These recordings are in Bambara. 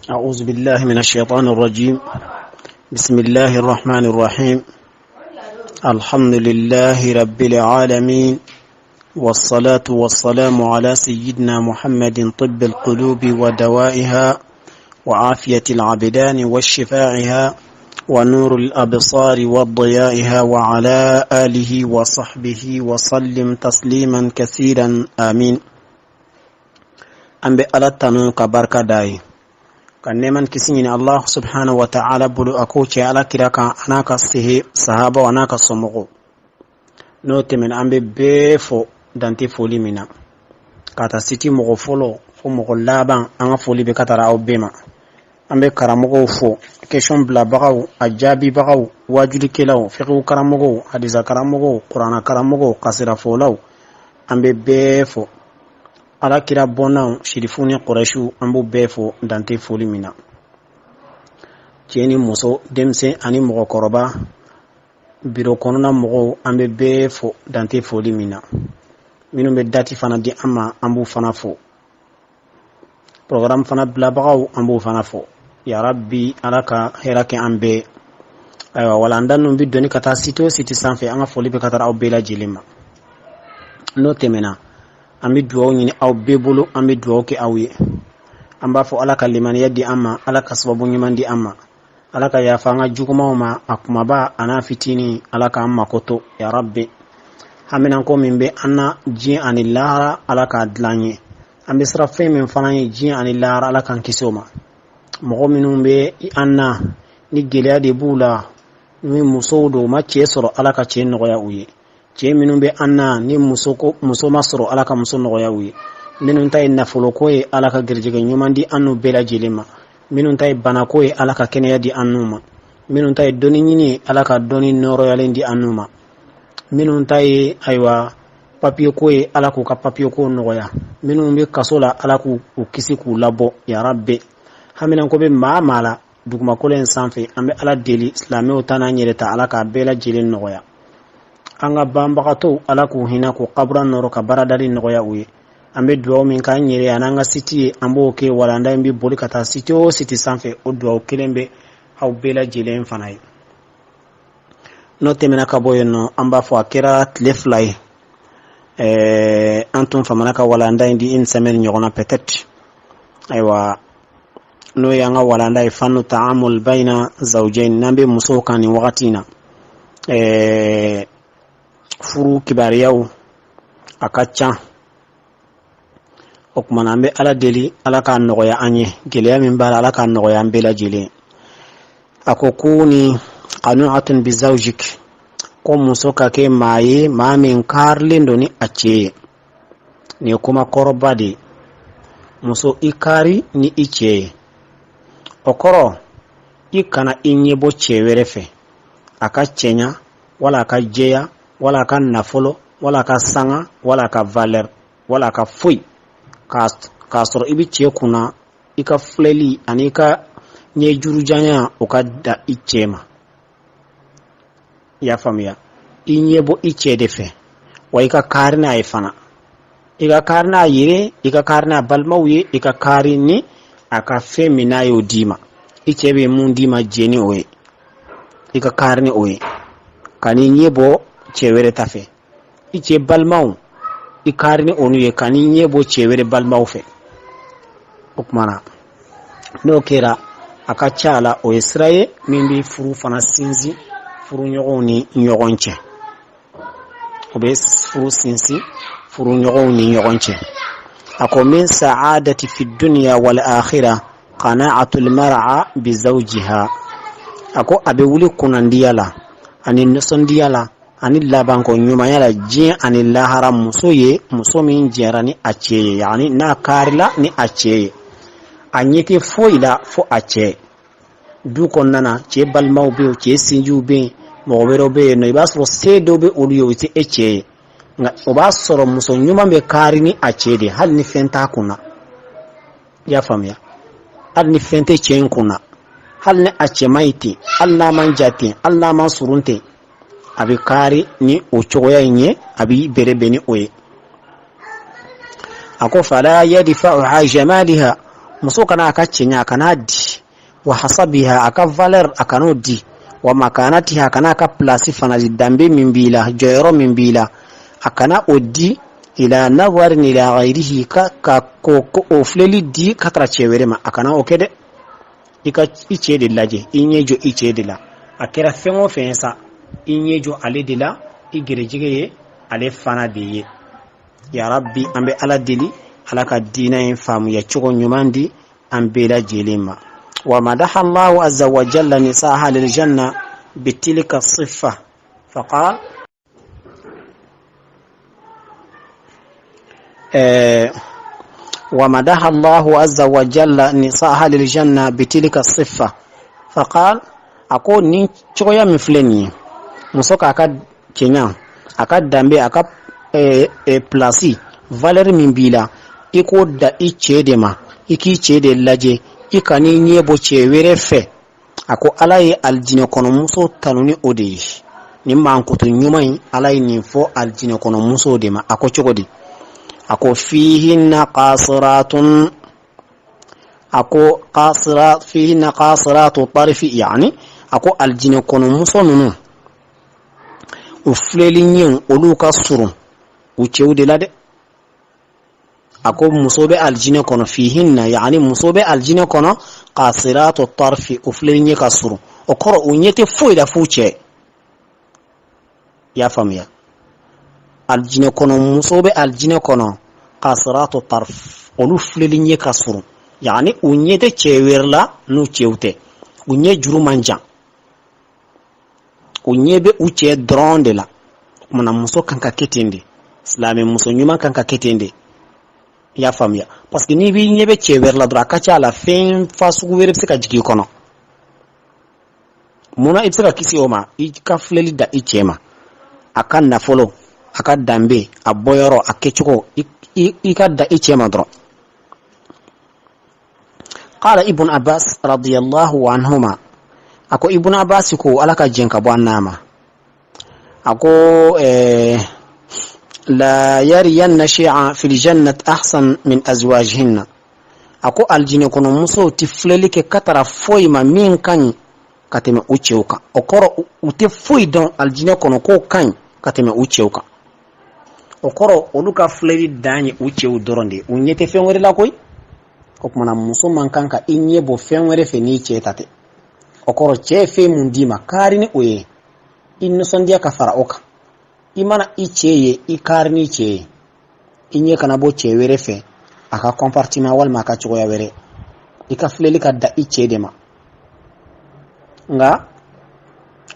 أعوذ بالله من الشيطان الرجيم. بسم الله الرحمن الرحيم. الحمد لله رب العالمين، والصلاة والسلام على سيدنا محمد طب القلوب ودوائها، وعافية العبدان وشفاعها، ونور الأبصار وضيائها، وعلى آله وصحبه وسلم تسليما كثيرا، آمين. An bɛ Ala tanu ka barika da ye, ka nɛɛma ni kisi ɲini Allah subhanahu wa ta'ala bolo, a k'o cɛ Ala kira kan, a n'a ka sehe sahabaw, a n'a ka somɔgɔw. N'o tɛmɛna, an bɛ bɛɛ fo dan tɛ foli min na, ka taa site mɔgɔ fɔlɔ fo mɔgɔ laban. An ka foli bɛ ka taara aw bɛɛ ma. An bɛ karamɔgɔw fo, question bilabagaw, a jaabibagaw, wajulikɛlaw, fiqhu karamɔgɔw, hadisa karamɔgɔw, kuranna karamɔgɔw, kasirafɔlaw, an bɛ bɛɛ fo. Ala kira bɔnnaw, sirifu ni kɔrɛsiw, an b'u bɛɛ fo dan tɛ foli min na. Cɛ ni muso, denmisɛn ani mɔgɔkɔrɔba, biro kɔnɔna mɔgɔw, an bɛ bɛɛ fo dan tɛ foli min na. Minnu bɛ date fana di an ma, an b'u fana fo. Programme fana bilabagaw, an b'u fana fo. Yarabi, Ala ka hɛrɛ kɛ an bɛɛ. Ayiwa, walanda ninnu bɛ doni ka taa site o site sanfɛ, an ka foli bɛ ka taa aw bɛɛ lajɛlen ma. N'o tɛmɛna, an bɛ dugawu ɲini aw bɛɛ bolo, an bɛ dugawu kɛ aw ye. An b'a fɔ Ala ka limaniya di an ma, Ala ka sababu ɲuman di an ma, Ala ka yafa an ka jugumanw ma, a kumaba a n'a fitinin, Ala k'an makoto. Yarabi, haminanko min bɛ an na diɲɛ ani lahara, Ala k'a dilan ye. An bɛ siran fɛn min fana ye diɲɛ ani lahara, Ala k'an kisi o ma. Mɔgɔ minnu bɛ an na ni gɛlɛya de b'u la, ni musow don, u ma cɛ sɔrɔ, Ala ka cɛ nɔgɔya u ye. Cɛ minnu bɛ an na ni muso ko muso ma sɔrɔ, Ala ka muso nɔgɔya u ye. Minnu ta ye nafoloko ye, Ala ka garijɛgɛ ɲuman di an n'u bɛɛ lajɛlen ma. Minnu ta ye banako ye, Ala ka kɛnɛya di an n'u ma. Minnu ta ye dɔnni ɲini ye, Ala ka dɔnni nɔrɔyalen di an n'u ma. Minnu ta ye, ayiwa, papiye ko ye, Ala k'u ka papiye ko nɔgɔya. Minnu bɛ kaso la, Ala k'u kisi k'u labɔ. Yarabi, haminanko bɛ maa maa la dugumakolo in sanfɛ, an bɛ Ala deli, silamɛw ta n'an yɛrɛ ta, Ala k'a bɛɛ lajɛlen nɔgɔya. An ka banbagatɔw, Ala k'u hinɛ, k'u kabura nɔrɔ, ka baradali nɔgɔya u ye. An bɛ dugawu min k'an yɛrɛ ani an ka site ye, an b'o kɛ. Walanda in bɛ boli ka taa site o site sanfɛ, o dugawu kelen bɛ aw bɛɛ lajɛlen fana ye. N'o tɛmɛna ka bɔ yen nɔ, an b'a fɔ a kɛra tile 2 ye, an tun famana ka walanda in di une semaine ɲɔgɔn na peut-être. Ayiwa, n'o ye an ka walanda ye fannu ta'amul bayna zawjain, n'an bɛ musow kan nin wagati in na, furu kibaruyaw a ka ca. O kumana, an bɛ Ala deli, Ala k'a nɔgɔya an ye. Gɛlɛya min b'a la, Ala k'a nɔgɔya an bɛɛ lajɛlen. A ko kuni qanu'atun bi zawjik, ko muso ka kɛ maa ye, maa min kaarilen don ni a cɛ ye. Nin ye kuma kɔrɔba de ye. Muso, i kaari ni i cɛ ye, o kɔrɔ i kana i ɲɛbɔ cɛ wɛrɛ fɛ, a ka cɛɲa wala a ka jɛya wala a ka nafolo wala a ka sanga wala a ka valeur wala a ka foyi, k'a sɔrɔ i bɛ cɛ kunna. I ka filɛli ani i ka ɲɛjurujanya, o ka da i cɛ ma. I y'a faamuya? I ɲɛbɔ i cɛ de fɛ, wa i ka kaari n'a ye fana. I ka kaari n'a yɛrɛ, i ka kaari n'a balimaw ye, i ka kaari ni a ka fɛn min n'a y'o d'i ma. I cɛ bɛ mun d'i ma, jɛn ni o ye, i ka kaari ni o ye, ka n'i ɲɛ bɔ cɛ wɛrɛ ta fɛ. I cɛ balimaw, i kaari ni olu ye, ka n'i ɲɛ bɔ cɛ wɛrɛ balimaw fɛ. O tuma na, n'o kɛra, a ka ca a la, o ye sira ye min bɛ furu fana sinsin furuɲɔgɔnw ni ɲɔgɔn cɛ. O bɛ furu sinsin furuɲɔgɔnw ni ɲɔgɔn cɛ. A ko min sa'adati fi dunya wal akhirah qana'atul mar'a bi zawjiha. A ko a bɛ wuli kunnandiya la ani nisɔndiya la ani labanko ɲumanya la diɲɛ ani lahara, muso ye, muso min jɛra ni a cɛ ye, yani n'a kaarila ni a cɛ ye, a ɲɛ tɛ foyi la fo a cɛ. Du kɔnɔna na, cɛ balimaw bɛ yen, cɛ sinjiw bɛ yen, mɔgɔ wɛrɛw bɛ yen nɔ, i b'a sɔrɔ se dɔw bɛ olu ye, o tɛ e cɛ ye. Nka o b'a sɔrɔ muso ɲuman bɛ kaari ni a cɛ de, hali ni fɛn t'a kun na. I y'a faamuya? Hali ni fɛn tɛ cɛ in kun na, hali ni a cɛ man ɲi ten, hali n'a man ja ten, hali n'a man surun ten, a bɛ kaari ni o cogoya in ye, a bɛ bɛrɛ bɛn ni o ye. A ko fala yadfa'uha jamaliha, Muso kana a ka cɛɲa, a kan'a di. Wa hasabiha, a ka valeur, a kan'o di. Wa makanatiha, a kana a ka place fana di, danbe min b'i la, jɔyɔrɔ min b'i la, a kana o di. Ila nazarin ila ghayrihi, ka ko o filɛli di ka taara cɛ wɛrɛ ma, a kana o kɛ dɛ. I ka i cɛ de lajɛ, i ɲɛ jɔ i cɛ de la. A kɛra fɛn o fɛn ye sa, i ɲɛ jɔ ale de la, i gɛrɛjɛgɛ ye ale fana de ye. Ya rabbi, an bɛ Ala deli, Ala ka diinɛ in faamuya cogo ɲuman di an bɛɛ lajɛlen ma. Wa madaha Allahu azza wa jalla nisa ahlil janna bitilka sifa faqal wa madaha Allahu azza wa jalla nisa ahlil janna bitilka sifa faqal. A ko nin cogoya min filɛ nin ye, muso k'a ka cɛɲa, a ka danbe, a ka place, valeur min b'i la, i k'o da i cɛ de ma, i k'i cɛ de lajɛ, i kan'i ɲɛ bɔ cɛ wɛrɛ fɛ. A ko Ala ye alijinɛ kɔnɔmuso tanu ni o de ye. Nin mankutu ɲuman in, Ala ye nin fɔ alijinɛ kɔnɔmusow de ma. A ko cogo di? A ko fihinna qasiratun, a ko qasira fihinna qasiratu tarifi, yani a ko alijinɛ kɔnɔmuso ninnu, u filɛli ɲɛw, olu ka surun u cɛw de la dɛ. A ko muso bɛ alijinɛ kɔnɔ, fihinna, yani muso bɛ alijinɛ kɔnɔ, qasiratu tarfi, u filɛli ɲɛ ka surun. O kɔrɔ, u ɲɛ tɛ foyi la f'u cɛ. I y'a faamuya? Alijinɛ kɔnɔ muso bɛ alijinɛ kɔnɔ, qasiratu tarf, olu filɛli ɲɛ ka surun, yani u ɲɛ tɛ cɛ wɛrɛ la n'u cɛw tɛ, u ɲɛ juru man jan, u ɲɛ bɛ u cɛ dɔrɔn de la. O kumana muso kan ka kɛ ten de, silamɛ muso ɲuman kan ka kɛ ten de. I y'a faamuya? Parce que n'i b'i ɲɛ bɛ cɛ wɛrɛ la dɔrɔn, a ka ca a la, fɛn fasugu wɛrɛ bɛ se ka jigin i kɔnɔ. Munna i bɛ se ka kisi o ma? I ka filɛli da i cɛ ma, a ka nafolo, a ka danbe, a bɔyɔrɔ, a kɛcogo, i ka da i cɛ ma dɔrɔn. Qala Ibn Abbas radiyallahu anhuma, a ko Ibn Abbas ko, Ala ka jɛn ka bɔ an n'a ma, a ko la yariyanna shay'an fil jannati ahsan min azwajihinna. A ko alijinɛ kɔnɔ musow tɛ filɛli kɛ ka taara foyi ma min ka ɲi ka tɛmɛ u cɛw kan. O kɔrɔ, u tɛ foyi dɔn alijinɛ kɔnɔ k'o ka ɲi ka tɛmɛ u cɛw kan. O kɔrɔ, olu ka filɛli dan ye u cɛw dɔrɔn de ye, u ɲɛ tɛ fɛn wɛrɛ la koyi. O kumana muso man kan ka i ɲɛ bɔ fɛn wɛrɛ fɛ n'i cɛ ta tɛ. O kɔrɔ, cɛ ye fɛn mun d'i ma, kaari ni o ye, i nisɔndiya ka fara o kan. I mana i cɛ ye, i kaari n'i cɛ ye, i ɲɛ kana bɔ cɛ wɛrɛ fɛ, a ka comportement walima a ka cogoya wɛrɛ. I ka filɛli ka da i cɛ de ma. Nka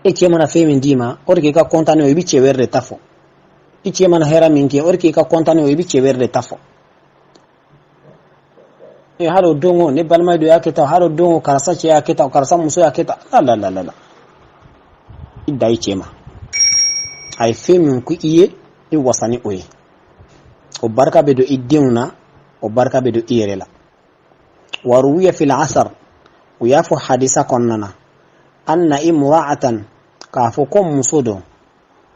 e cɛ mana fɛn min d'i ma, o de k'i ka kɔntan o, i bɛ cɛ wɛrɛ de ta fɔ. I cɛ mana hɛrɛ min kɛ, o de k'i ka kɔntan o, i bɛ cɛ wɛrɛ de ta fɔ. E hali o don o, ne balima dɔ y'a kɛ tan, hali o don o, karisa cɛ y'a kɛ tan, karisa muso y'a kɛ tan. La la la la, i da i cɛ ma. A ye fɛn min ko i ye, i wasa ni o ye. O barika bɛ don i denw na, o barika bɛ don i yɛrɛ la. Wa ruwiya fil asar, u y'a fɔ hadisa kɔnɔna na, anna imra'atan, k'a fɔ ko muso dɔ,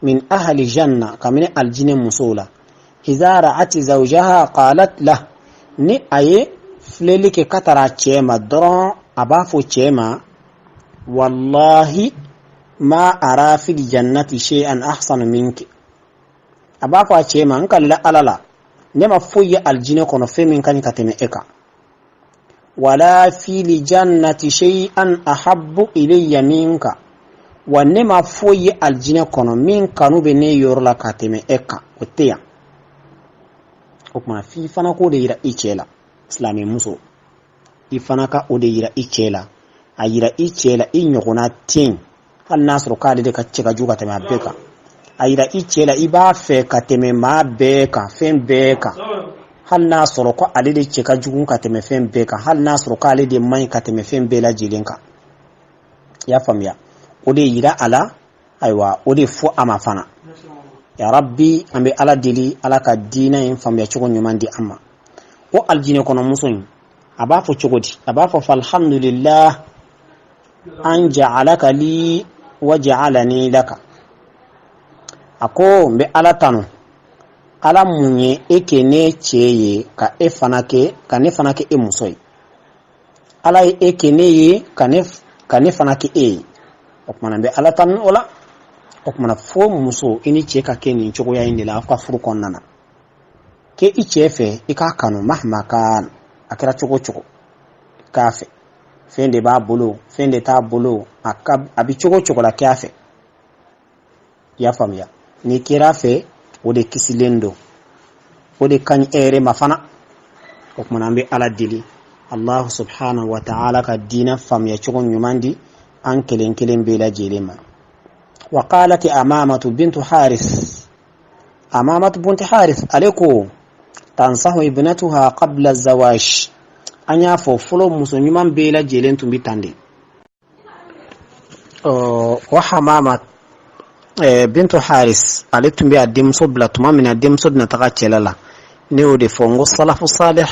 min ahli janna, kabini aljinɛ musow la, iza ra'at zawjaha qalat lah, ni a ye filɛli kɛ ka taara cɛ ma dɔrɔn, a b'a fɔ cɛ ma: wallahi ma ara fil jannati shay'an ahsanu minki. A b'a fɔ a cɛ ma: n kalila Ala la, ne ma foyi ye aljinɛ kɔnɔ fɛn min ka ɲi ka tɛmɛ e kan. Wala fil jannati shay'an ahabbu ilayya minka, wa ne ma foyi ye aljinɛ kɔnɔ min kanu bɛ ne yɔrɔ la ka tɛmɛ e kan, o tɛ yan. O tuma f'i fana k'o de yira i cɛ la. Silamɛ muso, i fana ka o de yira i cɛ la. A yira i cɛ la i ɲɔgɔnna tɛ yen, hali n'a sɔrɔ k'ale de ka cɛ ka jugu ka tɛmɛ a bɛɛ kan. A yira i cɛ la i b'a fɛ ka tɛmɛ maa bɛɛ kan, fɛn bɛɛ kan, hali n'a sɔrɔ ko ale de cɛ ka jugu ka tɛmɛ fɛn bɛɛ kan, hali n'a sɔrɔ k'ale de man ɲi ka tɛmɛ fɛn bɛɛ lajɛlen kan. I y'a faamuya? O de yira a la. Ayiwa, o de fɔ a ma fana. Ya rabbi, an bɛ Ala deli, Ala ka diinɛ in faamuya cogo ɲuman di an ma. O alijinɛ kɔnɔ muso in, a b'a fɔ cogo di? A b'a fɔ: falhamdulillah an ja'alaka li wa ja'alani laka. A ko n bɛ Ala tanu, Ala mun ye e kɛ ne cɛ ye, ka e fana kɛ, ka ne fana kɛ e muso ye. Ala ye e kɛ ne ye ka ne fana kɛ e ye. O kumana n bɛ Ala tanu o la. O kumana fo muso, i ni cɛ ka kɛ nin cogoya in de la aw ka furu kɔnɔna na. Kɛ i cɛ fɛ, i k'a kanu mahma kan, a kɛra cogo o cogo k'a fɛ. Fɛn de b'a bolo, fɛn de t'a bolo, a bɛ cogo o cogo la, kɛ a fɛ. I y'a faamuya? N'i kɛra a fɛ, o de kisilen don, o de ka ɲi e yɛrɛ ma fana. O kumana an bɛ Ala deli, Allahu subhanahu wa ta'ala ka diinɛ faamuya cogo ɲuman di an kelen kelen bɛɛ lajɛlen ma. Wa qalati Amamatu bintu Haris, Amamatu bintu Haris, ale ko tansahu ibnatuha qabla zawaj. An y'a fɔ fɔlɔ, muso ɲuman bɛɛ lajɛlen tun bɛ tan de. O Hamama bintu Haris, ale tun bɛ a denmuso bila tuma min na denmuso bɛna taga cɛla la. Ne y'o de fɔ n ko salafu salih,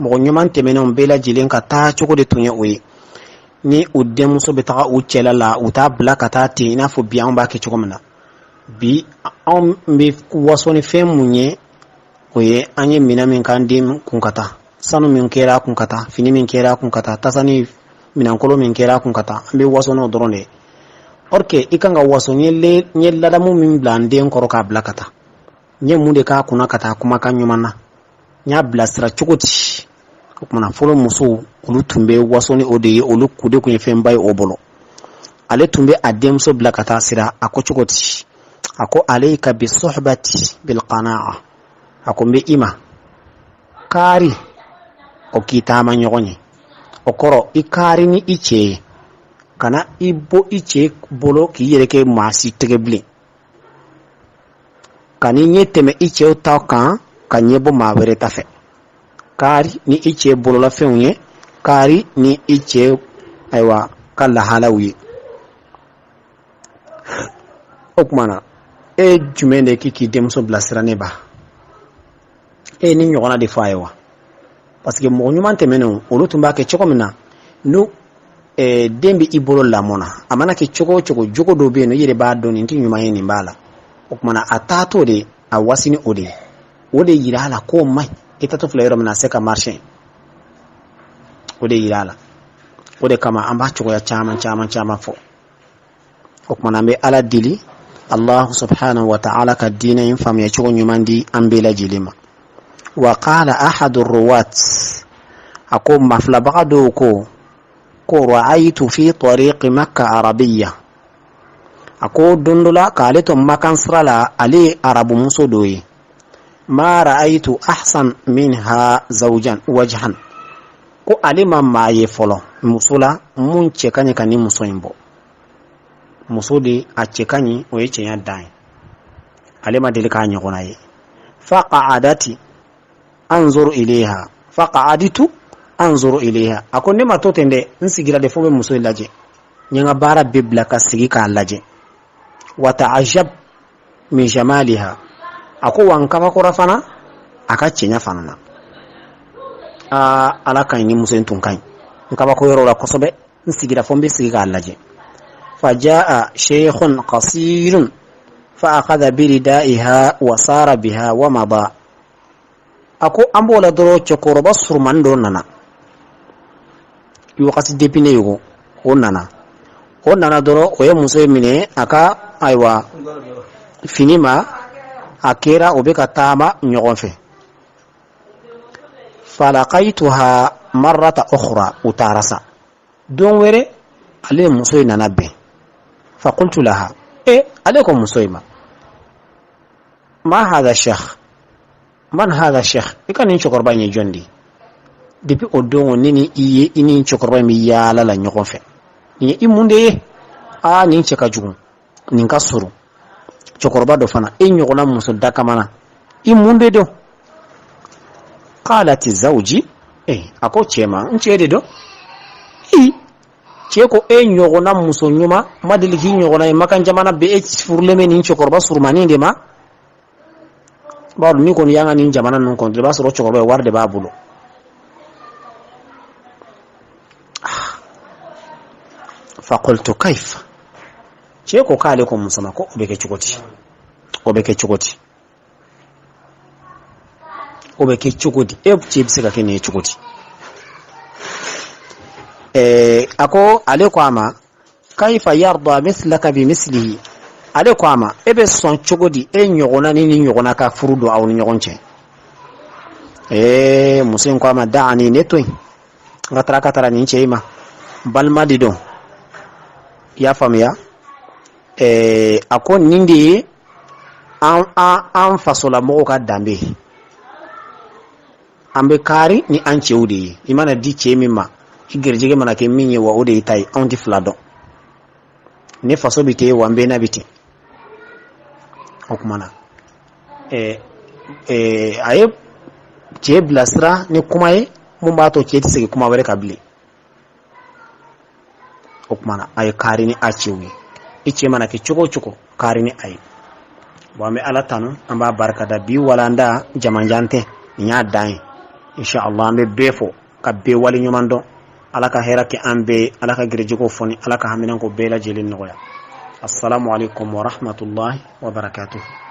mɔgɔ ɲuman tɛmɛnenw bɛɛ lajɛlen ka taa cogo de tun ye o ye. Ni u denmuso bɛ taga u cɛla la, u t'a bila ka taa ten i n'a fɔ bi anw b'a kɛ cogo min na. Bi anw bɛ waso ni fɛn mun ye, o ye an ye minɛn min k'an den kun ka taa, sanu min kɛra a kun ka taa, fini min kɛra a kun ka taa, tasa ni minɛnkolo min kɛra a kun ka taa, an bɛ waso n'o dɔrɔn de ye. Or que i kan ka waso n ye ladamu min bila n den kɔrɔ k'a bila ka taa, n ye mun de k'a kunna ka taa kumakan ɲuman na, n y'a bilasira cogo di? O kumana fɔlɔ musow, olu tun bɛ waso ni o de ye, olu ku de tun ye fɛnba ye o bolo. Ale tun bɛ a denmuso bila ka taa sira, a ko cogo di? A ko alayka bi suhbati bil qana'a. A ko n bɛ i ma kaari o k'i taama ɲɔgɔn ye. O kɔrɔ, i kaari ni i cɛ ye, kana i bɔ i cɛ bolo k'i yɛrɛ kɛ maa si tɛgɛ bilen, kan'i ɲɛ tɛmɛ i cɛw ta kan ka ɲɛ bɔ maa wɛrɛ ta fɛ. Kaari ni i cɛ bololafɛnw ye, kaari ni i cɛ, ayiwa, ka lahalaw ye. O tuma na e jumɛn de k'i k'i denmuso bilasira? Ne ba, e ye nin ɲɔgɔnna de fɔ a ye wa? Parce que mɔgɔ ɲuman tɛmɛnenw, olu tun b'a kɛ cogo min na, n'u den bɛ i bolo lamɔ na, a mana kɛ cogo o cogo, jogo dɔ bɛ yen nɔ, i yɛrɛ b'a dɔn nin tɛ ɲuman ye, nin b'a la. O tuma na a taatɔ de, a wasi ni o de ye, o de yira a la k'o man ɲi. I taatɔ filɛ yɔrɔ min na, a se ka marcher, o de yira a la. O de kama an b'a cogoya caman caman caman fɔ. O tuma na an bɛ Ala deli, Allahu subhanahu wa ta'ala ka diinɛ in faamuya cogo ɲuman di an bɛɛ lajɛlen ma. Wa qala ahadu ruwat, a ko mafilabaga dɔw ko ra'aytu fi tariqi Makka arabiyya. A ko don dɔ la, k'ale to Makan sira la, ale ye arabu muso dɔ ye. Ma ra'aytu ahsan minha zawjan wajhan, ko ale ma maa ye fɔlɔ muso la mun cɛ ka ɲi ka ni muso in bɔ. Muso de a cɛ ka ɲi, o ye cɛnya dan ye, ale ma deli k'a ɲɔgɔnna ye. Faqa'adati anzuru ilayha, faqa'aditu anzuru ilayha. A ko ne ma to ten dɛ, n sigira de fo bɛ muso in lajɛ, n ye n ka baara bɛɛ bila ka sigi k'a lajɛ. Wa ta'ajab min jamaliha, a ko wa n kabakora fana a ka cɛɲa fana na. Aa, Ala ka ɲi, ni muso in tun ka ɲi, n kabako yɔrɔ la kosɛbɛ, n sigira fo n bɛ sigi k'a lajɛ. Fa jaa shaykhun qasirun fa akhadha bi ridaiha wa sara biha wa mada. A ko an b'o la dɔrɔn, cɛkɔrɔba surumani dɔ nana, wagati depine ye, ko o nana dɔrɔn, o ye muso in minɛ a ka, ayiwa, fini ma, a kɛra o bɛ ka taama ɲɔgɔn fɛ. Falaqaituha marrata ukhra, u taara sa. Don wɛrɛ, ale muso in nana bɛn. Faqultu laha, e ale ko muso in ma, ma hadha sheikh, man hadha sheikh, i ka nin cɛkɔrɔba in ye jɔn de ye? Depuis o don, ne ni i ye, i ni cɛkɔrɔba in bɛ yaala la ɲɔgɔn fɛ, nin ye i mun de ye? Aa, nin cɛ ka jugu, nin ka surun, cɛkɔrɔba dɔ fana, e ɲɔgɔnna muso dakamana, i mun de don? Qalati zawji, a ko cɛ ma, n cɛ de don. I cɛ ko e ɲɔgɔnna muso ɲuman ma deli k'i ɲɔgɔnna ye Makan jamana bɛɛ, e furulen bɛ nin cɛkɔrɔba surumani de ma. B'a dɔn, n'i kɔni y'an ka nin jamana ninnu kɔni, i b'a sɔrɔ cɛkɔrɔba ye, wari de b'a bolo. Faqultu kayfa, cɛ ko k'ale ko muso ma ko o bɛ kɛ cogo di? O bɛ kɛ cogo di? O bɛ kɛ cogo di? E cɛ bɛ se ka kɛ nin ye cogo di? A ko ale ko a ma kaifa yarda mislaka bi mislihi, ale ko a ma e bɛ sɔn cogo di e ɲɔgɔnna ni nin ɲɔgɔnna ka furu don aw ni ɲɔgɔn cɛ? Ee, muso in ko a ma da'ani, ne to yen, n ka taara ka taara nin cɛ in ma, balima de don. I y'a faamuya? A ko nin de ye an an an fasolamɔgɔw ka danbe ye, an bɛ kaari ni an cɛw de ye. I mana di cɛ min ma, i garijɛgɛ mana kɛ min ye, wa o de y'i ta ye, anw tɛ fila dɔn. Ne faso bɛ ten wa, n bɛnna bɛ ten. O tuma na a ye cɛ bilasira ni kuma ye mun b'a to cɛ tɛ segin kuma wɛrɛ kan bilen. O tuma na a ye kaari ni a cɛw ye. I cɛ mana kɛ cogo o cogo, kaari ni a ye. Bon, an bɛ Ala tanu, an b'a barikada. Bi walanda jamanjan tɛ, nin y'a dan ye insha Allah. An bɛ bɛɛ fo ka bɛɛ wale ɲuman dɔn. Ala ka hɛrɛ kɛ an bɛɛ ye, Ala ka garijɛgɛw foni, Ala ka haminanko bɛɛ lajɛlen nɔgɔya. Assalamu alaikum wa rahmatullahi wa barakatuh.